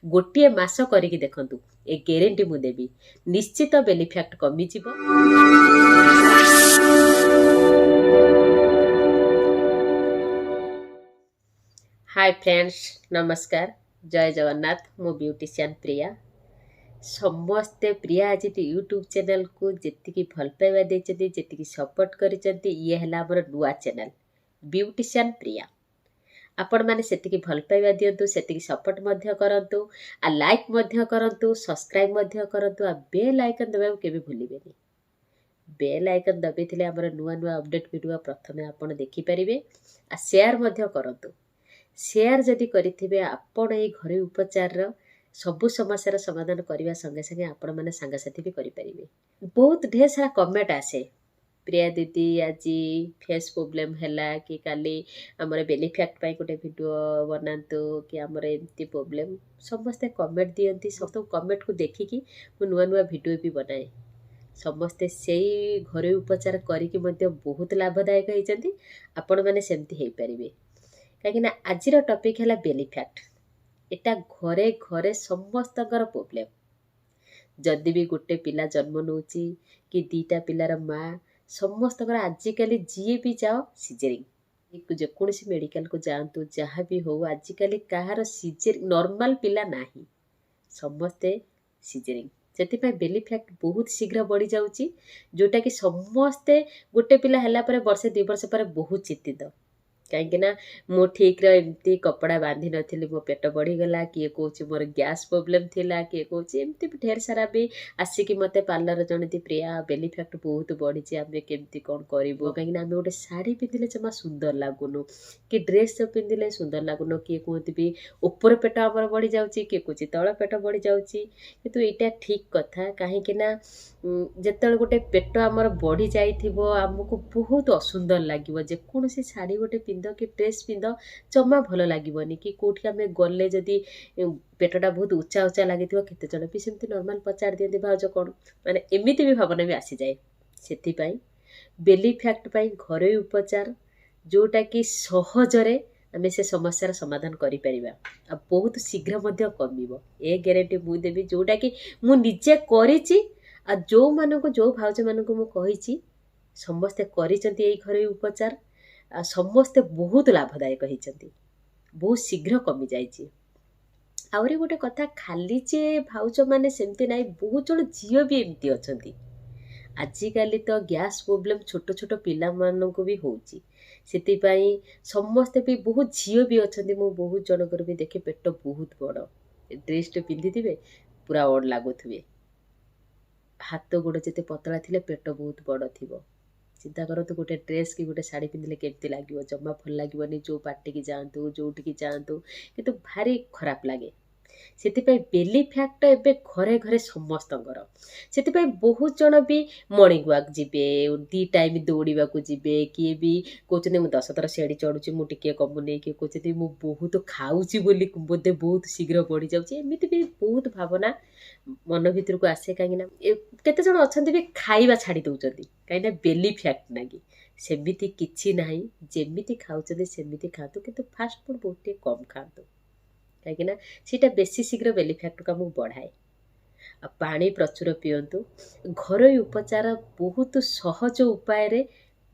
ଗୋଟିଏ ମାସ କରିକି ଦେଖନ୍ତୁ, ଏ ଗ୍ୟାରେଣ୍ଟି ମୁଁ ଦେବି, ନିଶ୍ଚିତ ବେଲି ଫ୍ୟାକ୍ଟ କମିଯିବ। ହାଏ ଫ୍ରେଣ୍ଡସ୍, ନମସ୍କାର, ଜୟ ଜଗନ୍ନାଥ। ମୁଁ ବ୍ୟୁଟିସିଆନ୍ ପ୍ରିୟା। ସମସ୍ତେ ପ୍ରିୟା ଆଜି ୟୁଟ୍ୟୁବ୍ ଚ୍ୟାନେଲ୍କୁ ଯେତିକି ଭଲ ପାଇବା ଦେଇଛନ୍ତି, ଯେତିକି ସପୋର୍ଟ କରିଛନ୍ତି, ଇଏ ହେଲା ଆମର ନୂଆ ଚ୍ୟାନେଲ୍ ବ୍ୟୁଟିସିଆନ୍ ପ୍ରିୟା। ଆପଣମାନେ ସେତିକି ଭଲ ପାଇବା ଦିଅନ୍ତୁ, ସେତିକି ସପୋର୍ଟ ମଧ୍ୟ କରନ୍ତୁ, ଆଉ ଲାଇକ୍ ମଧ୍ୟ କରନ୍ତୁ, ସବସ୍କ୍ରାଇବ୍ ମଧ୍ୟ କରନ୍ତୁ, ଆଉ ବେଲ୍ ଆଇକନ୍ ଦେବାକୁ କେବେ ଭୁଲିବେନି। ବେଲ୍ ଆଇକନ୍ ଦବାଇଥିଲେ ଆମର ନୂଆ ନୂଆ ଅପଡ଼େଟ୍ ଭିଡ଼ିଓ ପ୍ରଥମେ ଆପଣ ଦେଖିପାରିବେ। ଆଉ ସେୟାର ମଧ୍ୟ କରନ୍ତୁ। ସେୟାର ଯଦି କରିଥିବେ ଆପଣ, ଏଇ ଘରୋଇ ଉପଚାରର ସବୁ ସମସ୍ୟାର ସମାଧାନ କରିବା ସଙ୍ଗେ ସଙ୍ଗେ ଆପଣମାନେ ସାଙ୍ଗସାଥି ବି କରିପାରିବେ। ବହୁତ ଢେର ସାରା କମେଣ୍ଟ ଆସେ, ପ୍ରିୟା ଦିଦି ଆଜି ଫେସ୍ ପ୍ରୋବ୍ଲେମ୍ ହେଲା କି କାଲି ଆମର ବେଲି ଫ୍ୟାକ୍ଟ ପାଇଁ ଗୋଟେ ଭିଡ଼ିଓ ବନାନ୍ତୁ କି ଆମର ଏମିତି ପ୍ରୋବ୍ଲେମ୍। ସମସ୍ତେ କମେଣ୍ଟ ଦିଅନ୍ତି। ସମସ୍ତଙ୍କ କମେଣ୍ଟକୁ ଦେଖିକି ମୁଁ ନୂଆ ନୂଆ ଭିଡ଼ିଓ ବି ବନାଏ। ସମସ୍ତେ ସେଇ ଘରୋଇ ଉପଚାର କରିକି ମଧ୍ୟ ବହୁତ ଲାଭଦାୟକ ହେଇଛନ୍ତି। ଆପଣମାନେ ସେମିତି ହେଇପାରିବେ, କାହିଁକିନା ଆଜିର ଟପିକ୍ ହେଲା ବେଲି ଫ୍ୟାକ୍ଟ। ଏଟା ଘରେ ଘରେ ସମସ୍ତଙ୍କର ପ୍ରୋବ୍ଲେମ୍। ଯଦି ବି ଗୋଟେ ପିଲା ଜନ୍ମ ନେଉଛି କି ଦୁଇଟା ପିଲାର ମା, ସମସ୍ତଙ୍କର ଆଜିକାଲି ଯିଏ ବି ଯାଅ ସିଜେରିଂ, ଯେକୌଣସି ମେଡ଼ିକାଲକୁ ଯାଆନ୍ତୁ, ଯାହା ବି ହଉ, ଆଜିକାଲି କାହାର ସିଜେରିଂ ନର୍ମାଲ ପିଲା ନାହିଁ, ସମସ୍ତେ ସିଜେରିଂ। ସେଥିପାଇଁ ବେଲି ଫ୍ୟାକ୍ଟ ବହୁତ ଶୀଘ୍ର ବଢ଼ିଯାଉଛି, ଯେଉଁଟାକି ସମସ୍ତେ ଗୋଟେ ପିଲା ହେଲା ପରେ ବର୍ଷେ 2 ବର୍ଷ ପରେ ବହୁତ ଚିନ୍ତିତ, କାହିଁକିନା ମୁଁ ଠିକ୍ର ଏମିତି କପଡ଼ା ବାନ୍ଧି ନଥିଲି, ମୋ ପେଟ ବଢ଼ିଗଲା। କିଏ କହୁଛି ମୋର ଗ୍ୟାସ୍ ପ୍ରୋବ୍ଲେମ୍ ଥିଲା, କିଏ କହୁଛି ଏମିତି ବି ଢେର ସାରା ବି ଆସିକି ମୋତେ ପାର୍ଲର ଜଣେ, ପ୍ରିୟା, ବେଲି ଫ୍ୟାକ୍ଟ ବହୁତ ବଢ଼ିଛି, ଆମେ କେମିତି କ'ଣ କରିବୁ? କାହିଁକିନା ଆମେ ଗୋଟେ ଶାଢ଼ୀ ପିନ୍ଧିଲେ ଜମା ସୁନ୍ଦର ଲାଗୁନୁ କି ଡ୍ରେସ୍ ପିନ୍ଧିଲେ ସୁନ୍ଦର ଲାଗୁନୁ। କିଏ କୁହନ୍ତି ବି ଉପର ପେଟ ଆମର ବଢ଼ିଯାଉଛି, କିଏ କହୁଛି ତଳ ପେଟ ବଢ଼ିଯାଉଛି। କିନ୍ତୁ ଏଇଟା ଠିକ୍ କଥା, କାହିଁକି ନା ଯେତେବେଳେ ଗୋଟେ ପେଟ ଆମର ବଢ଼ି ଯାଇଥିବ, ଆମକୁ ବହୁତ ଅସୁନ୍ଦର ଲାଗିବ। ଯେକୌଣସି ଶାଢ଼ୀ ଗୋଟେ ପିନ୍ଧ କି ଡ୍ରେସ୍ ପିନ୍ଧ, ଜମା ଭଲ ଲାଗିବନି। କି କେଉଁଠି ଆମେ ଗଲେ ଯଦି ପେଟଟା ବହୁତ ଉଚ୍ଚା ଉଚ୍ଚା ଲାଗିଥିବ, କେତେ ଜଣ ବି ସେମିତି ନର୍ମାଲ ପଚାରି ଦିଅନ୍ତି, ଭାଉଜ କ'ଣ, ମାନେ ଏମିତି ବି ଭାବନା ବି ଆସିଯାଏ। ସେଥିପାଇଁ ବେଲି ଫ୍ୟାକ୍ଟ ପାଇଁ ଘରୋଇ ଉପଚାର, ଯେଉଁଟାକି ସହଜରେ ଆମେ ସେ ସମସ୍ୟାର ସମାଧାନ କରିପାରିବା ଆଉ ବହୁତ ଶୀଘ୍ର ମଧ୍ୟ କମିବ, ଏ ଗ୍ୟାରେଣ୍ଟି ମୁଁ ଦେବି, ଯେଉଁଟାକି ମୁଁ ନିଜେ କରିଛି ଆଉ ଯେଉଁମାନଙ୍କୁ, ଯେଉଁ ଭାଉଜମାନଙ୍କୁ ମୁଁ କହିଛି, ସମସ୍ତେ କରିଛନ୍ତି ଏଇ ଘରୋଇ ଉପଚାର ଆଉ ସମସ୍ତେ ବହୁତ ଲାଭଦାୟକ ହେଇଛନ୍ତି, ବହୁତ ଶୀଘ୍ର କମିଯାଇଛି। ଆହୁରି ଗୋଟେ କଥା, ଖାଲି ଯେ ଭାଉଜମାନେ ସେମିତି ନାହିଁ, ବହୁତ ଜଣ ଝିଅ ବି ଏମିତି ଅଛନ୍ତି। ଆଜିକାଲି ତ ଗ୍ୟାସ୍ ପ୍ରୋବ୍ଲେମ୍ ଛୋଟ ଛୋଟ ପିଲାମାନଙ୍କୁ ବି ହେଉଛି। ସେଥିପାଇଁ ସମସ୍ତେ ବି, ବହୁତ ଝିଅ ବି ଅଛନ୍ତି, ମୁଁ ବହୁତ ଜଣଙ୍କର ବି ଦେଖେ ପେଟ ବହୁତ ବଡ଼, ଡ୍ରେସ୍ଟେ ପିନ୍ଧିଥିବେ ପୁରା ଅଡ଼୍ ଲାଗୁଥିବେ। ହାତ ଗୋଡ଼ ଯେତେ ପତଳା ଥିଲେ ପେଟ ବହୁତ ବଡ଼ ଥିବ। ଚିନ୍ତା କରନ୍ତୁ, ଗୋଟେ ଡ୍ରେସ୍ କି ଗୋଟେ ଶାଢ଼ୀ ପିନ୍ଧିଲେ କେମିତି ଲାଗିବ? ଜମା ଭଲ ଲାଗିବନି। ଯେଉଁ ପାର୍ଟିକି ଯାଆନ୍ତୁ, ଯେଉଁଠିକି ଯାଆନ୍ତୁ, କିନ୍ତୁ ଭାରି ଖରାପ ଲାଗେ। ସେଥିପାଇଁ ବେଲି ଫ୍ୟାକ୍ଟ ଏବେ ଘରେ ଘରେ ସମସ୍ତଙ୍କର। ସେଥିପାଇଁ ବହୁତ ଜଣ ବି ମର୍ଣ୍ଣିଂ ୱାକ୍ ଯିବେ, 2 ଟାଇମ୍ ଦୌଡ଼ିବାକୁ ଯିବେ। କିଏ ବି କହୁଛନ୍ତି ମୁଁ 10 ଥର ସିଢ଼ି ଚଢ଼ୁଛି, ମୁଁ ଟିକିଏ କମୁନି। କିଏ କହୁଛନ୍ତି ମୁଁ ବହୁତ ଖାଉଛି ବୋଲି ବୋଧେ ବହୁତ ଶୀଘ୍ର ବଢ଼ିଯାଉଛି। ଏମିତି ବି ବହୁତ ଭାବନା ମନ ଭିତରକୁ ଆସେ, କାହିଁକିନା କେତେ ଜଣ ଅଛନ୍ତି ବି ଖାଇବା ଛାଡ଼ି ଦେଉଛନ୍ତି, କାହିଁକିନା ବେଲି ଫ୍ୟାକ୍ଟ ନାଗି। ସେମିତି କିଛି ନାହିଁ। ଯେମିତି ଖାଉଛନ୍ତି ସେମିତି ଖାଆନ୍ତୁ, କିନ୍ତୁ ଫାଷ୍ଟ ଫୁଡ଼୍ ବହୁତ ଟିକେ କମ୍ ଖାଆନ୍ତୁ, କାହିଁକିନା ସେଇଟା ବେଶୀ ଶୀଘ୍ର ବେଲି ଫ୍ୟାକ୍ଟକୁ ଆମକୁ ବଢ଼ାଏ। ଆଉ ପାଣି ପ୍ରଚୁର ପିଅନ୍ତୁ। ଘରୋଇ ଉପଚାର, ବହୁତ ସହଜ ଉପାୟରେ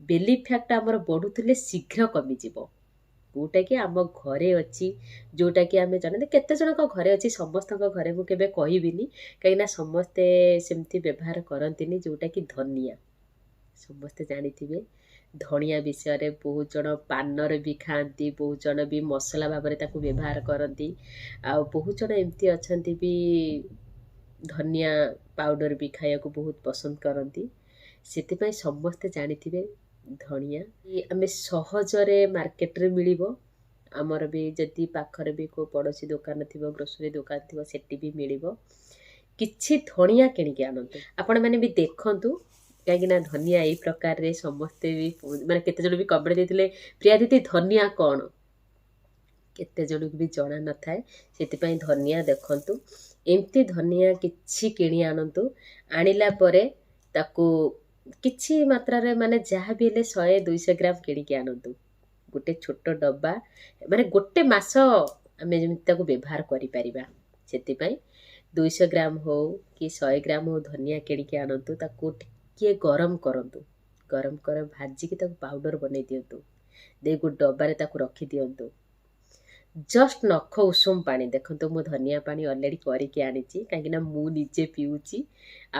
ବେଲି ଫ୍ୟାକ୍ଟ ଆମର ବଢ଼ୁଥିଲେ ଶୀଘ୍ର କମିଯିବ, ଯେଉଁଟାକି ଆମ ଘରେ ଅଛି, ଯେଉଁଟାକି ଆମେ ଜାଣନ୍ତି କେତେ ଜଣଙ୍କ ଘରେ ଅଛି। ସମସ୍ତଙ୍କ ଘରେ ମୁଁ କେବେ କହିବିନି, କାହିଁକିନା ସମସ୍ତେ ସେମିତି ବ୍ୟବହାର କରନ୍ତିନି। ଯେଉଁଟାକି ଧନିଆ, ସମସ୍ତେ ଜାଣିଥିବେ ଧଣିଆ ବିଷୟରେ। ବହୁତ ଜଣ ପାନରେ ବି ଖାଆନ୍ତି, ବହୁତ ଜଣ ବି ମସଲା ଭାବରେ ତାକୁ ବ୍ୟବହାର କରନ୍ତି, ଆଉ ବହୁତ ଜଣ ଏମିତି ଅଛନ୍ତି ବି ଧନିଆ ପାଉଡ଼ର ବି ଖାଇବାକୁ ବହୁତ ପସନ୍ଦ କରନ୍ତି। ସେଥିପାଇଁ ସମସ୍ତେ ଜାଣିଥିବେ ଧଣିଆ ଆମେ ସହଜରେ ମାର୍କେଟରେ ମିଳିବ। ଆମର ବି ଯଦି ପାଖରେ ବି କେଉଁ ପଡ଼ୋଶୀ ଦୋକାନ ଥିବ, ଗ୍ରୋସରୀ ଦୋକାନ ଥିବ, ସେଠି ବି ମିଳିବ। କିଛି ଧଣିଆ କିଣିକି ଆଣନ୍ତୁ। ଆପଣମାନେ ବି ଦେଖନ୍ତୁ, କାହିଁକିନା ଧନିଆ ଏଇ ପ୍ରକାରରେ ସମସ୍ତେ ବି, ମାନେ କେତେ ଜଣ ବି କମେଣ୍ଟ ଦେଇଥିଲେ, ପ୍ରିୟା ଦିଦି ଧନିଆ କ'ଣ? କେତେ ଜଣକୁ ବି ଜଣା ନଥାଏ। ସେଥିପାଇଁ ଧନିଆ ଦେଖନ୍ତୁ, ଏମିତି ଧନିଆ କିଛି କିଣି ଆଣନ୍ତୁ। ଆଣିଲା ପରେ ତାକୁ କିଛି ମାତ୍ରାରେ, ମାନେ ଯାହା ବି ହେଲେ 100-200 ଗ୍ରାମ କିଣିକି ଆଣନ୍ତୁ, ଗୋଟେ ଛୋଟ ଡବା, ମାନେ ଗୋଟେ ମାସ ଆମେ ଯେମିତି ତାକୁ ବ୍ୟବହାର କରିପାରିବା। ସେଥିପାଇଁ 200 ଗ୍ରାମ ହଉ କି 100 ଗ୍ରାମ ହଉ ଧନିଆ କିଣିକି ଆଣନ୍ତୁ, ତାକୁ ଟିକିଏ ଗରମ କରନ୍ତୁ, ଗରମ କର ଭାଜିକି ତାକୁ ପାଉଡ଼ର ବନେଇ ଦିଅନ୍ତୁ, ଦେଇ ଗୋଟେ ଡବାରେ ତାକୁ ରଖିଦିଅନ୍ତୁ। ଜଷ୍ଟ ନଖ ଉଷୁମ ପାଣି, ଦେଖନ୍ତୁ ମୁଁ ଧନିଆ ପାଣି ଅଲରେଡ଼ି କରିକି ଆଣିଛି, କାହିଁକିନା ମୁଁ ନିଜେ ପିଉଛି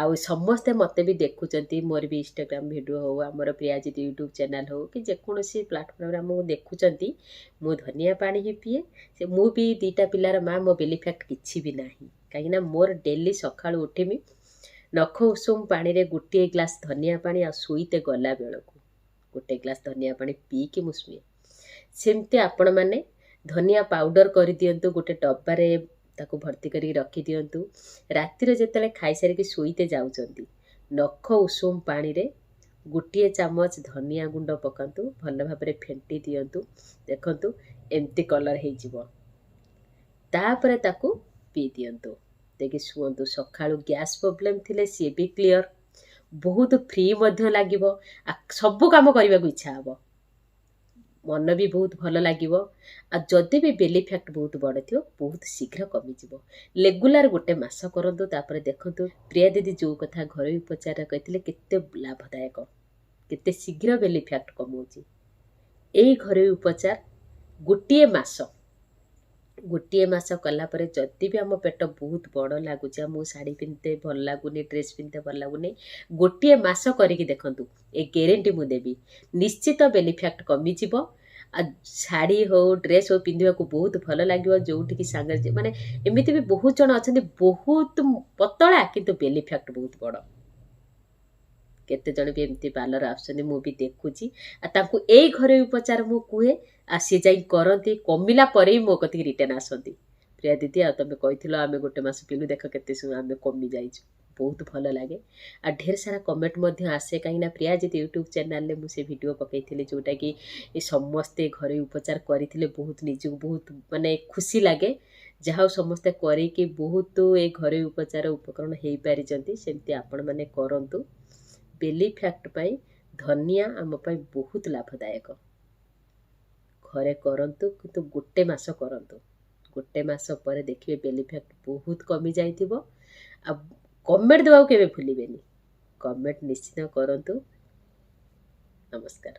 ଆଉ ସମସ୍ତେ ମୋତେ ବି ଦେଖୁଛନ୍ତି। ମୋର ବି ଇନଷ୍ଟାଗ୍ରାମ ଭିଡ଼ିଓ ହଉ, ଆମର ପ୍ରିୟାଜିତ ୟୁଟ୍ୟୁବ୍ ଚ୍ୟାନେଲ୍ ହଉ କି ଯେକୌଣସି ପ୍ଲାଟଫର୍ମରେ ଆମକୁ ଦେଖୁଛନ୍ତି, ମୁଁ ଧନିଆ ପାଣି ହିଁ ପିଏ। ସେ ମୁଁ ବି 2ଟା ପିଲାର ମା, ମୋ ବେଲି ଫ୍ୟାକ୍ଟ କିଛି ବି ନାହିଁ, କାହିଁକିନା ମୋର ଡେଲି ସକାଳୁ ଉଠିମି ନଖ ଉଷୁମ ପାଣିରେ 1 ଗ୍ଲାସ୍ ଧନିଆ ପାଣି, ଆଉ ଶୋଇତେ ଗଲା ବେଳକୁ 1 ଗ୍ଲାସ୍ ଧନିଆ ପାଣି ପିଇକି ମୁଁ ଶୁଏ। ସେମିତି ଆପଣମାନେ ଧନିଆ ପାଉଡ଼ର କରିଦିଅନ୍ତୁ, ଗୋଟେ ଡବାରେ ତାକୁ ଭର୍ତ୍ତି କରିକି ରଖିଦିଅନ୍ତୁ। ରାତିରେ ଯେତେବେଳେ ଖାଇସାରିକି ଶୋଇତେ ଯାଉଛନ୍ତି, ନଖ ଉଷୁମ ପାଣିରେ 1 ଚାମଚ ଧନିଆ ଗୁଣ୍ଡ ପକାନ୍ତୁ, ଭଲ ଭାବରେ ଫେଣ୍ଟି ଦିଅନ୍ତୁ, ଦେଖନ୍ତୁ ଏମିତି କଲର୍ ହେଇଯିବ। ତାପରେ ତାକୁ ପିଇ ଦିଅନ୍ତୁ, ଦେଇକି ଶୁଅନ୍ତୁ। ସକାଳୁ ଗ୍ୟାସ୍ ପ୍ରୋବ୍ଲେମ୍ ଥିଲେ ସିଏ ବି କ୍ଲିଅର୍, ବହୁତ ଫ୍ରି ମଧ୍ୟ ଲାଗିବ, ସବୁ କାମ କରିବାକୁ ଇଚ୍ଛା ହେବ, ମନ ବି ବହୁତ ଭଲ ଲାଗିବ। ଆଉ ଯଦି ବି ବେଲି ଫ୍ୟାକ୍ଟ ବହୁତ ବଡ଼ ଥିବ, ବହୁତ ଶୀଘ୍ର କମିଯିବ। ରେଗୁଲାର 1 ମାସ କରନ୍ତୁ, ତାପରେ ଦେଖନ୍ତୁ ପ୍ରିୟା ଦିଦି ଯେଉଁ କଥା ଘରୋଇ ଉପଚାର କହିଥିଲେ କେତେ ଲାଭଦାୟକ, କେତେ ଶୀଘ୍ର ବେଲି ଫ୍ୟାକ୍ଟ କମାଉଛି। ଏଇ ଘରୋଇ ଉପଚାର 1 ମାସ କଲା ପରେ ଯଦି ବି ଆମ ପେଟ ବହୁତ ବଡ଼ ଲାଗୁଛି, ଆମକୁ ଶାଢ଼ୀ ପିନ୍ଧତେ ଭଲ ଲାଗୁନି, ଡ୍ରେସ୍ ପିନ୍ଧତେ ଭଲ ଲାଗୁନି, 1 ମାସ କରିକି ଦେଖନ୍ତୁ, ଏ ଗ୍ୟାରେଣ୍ଟି ମୁଁ ଦେବି, ନିଶ୍ଚିତ ବେଲି ଫ୍ୟାକ୍ଟ କମିଯିବ। ଆଉ ଶାଢ଼ୀ ହଉ ଡ୍ରେସ୍ ହଉ ପିନ୍ଧିବାକୁ ବହୁତ ଭଲ ଲାଗିବ। ଯେଉଁଠିକି ସାଙ୍ଗରେ ମାନେ ଏମିତି ବି ବହୁତ ଜଣ ଅଛନ୍ତି ବହୁତ ପତଳା କିନ୍ତୁ ବେଲି ଫ୍ୟାକ୍ଟ ବହୁତ ବଡ଼, କେତେ ଜଣ ବି ଏମିତି ପାର୍ଲର ଆସୁଛନ୍ତି, ମୁଁ ବି ଦେଖୁଛି। ଆଉ ତାଙ୍କୁ ଏଇ ଘରୋଇ ଉପଚାର ମୁଁ କୁହେ, ଆଉ ସିଏ ଯାଇ କରନ୍ତି, କମିଲା ପରେ ବି ମୋ କତିକି ରିଟର୍ଣ୍ଣ ଆସନ୍ତି। ପ୍ରିୟା ଦିଦି ଆଉ ତମେ କହିଥିଲ ଆମେ 1 ମାସ ପିଇଲୁ, ଦେଖ କେତେ ଆମେ କମି ଯାଇଛୁ, ବହୁତ ଭଲ ଲାଗେ। ଆଉ ଢେର ସାରା କମେଣ୍ଟ ମଧ୍ୟ ଆସେ, କାହିଁକିନା ପ୍ରିୟାଜିତ ୟୁଟ୍ୟୁବ୍ ଚ୍ୟାନେଲ୍ରେ ମୁଁ ସେ ଭିଡ଼ିଓ ପକାଇଥିଲି, ଯେଉଁଟାକି ସମସ୍ତେ ଘରୋଇ ଉପଚାର କରିଥିଲେ, ବହୁତ ନିଜକୁ ବହୁତ ମାନେ ଖୁସି ଲାଗେ, ଯାହା ହଉ ସମସ୍ତେ କରିକି ବହୁତ ଏ ଘରୋଇ ଉପଚାର ଉପକରଣ ହେଇପାରିଛନ୍ତି। ସେମିତି ଆପଣମାନେ କରନ୍ତୁ। ବେଲି ଫ୍ୟାକ୍ଟ ପାଇଁ ଧନିଆ ଆମ ପାଇଁ ବହୁତ ଲାଭଦାୟକ। ଘରେ କରନ୍ତୁ, କିନ୍ତୁ 1 ମାସ କରନ୍ତୁ, 1 ମାସ ପରେ ଦେଖିବେ ବେଲି ଫ୍ୟାକ୍ଟ ବହୁତ କମିଯାଇଥିବ। ଆଉ କମେଣ୍ଟ ଦେବାକୁ କେବେ ଭୁଲିବେନି, କମେଣ୍ଟ ନିଶ୍ଚିତ କରନ୍ତୁ। ନମସ୍କାର।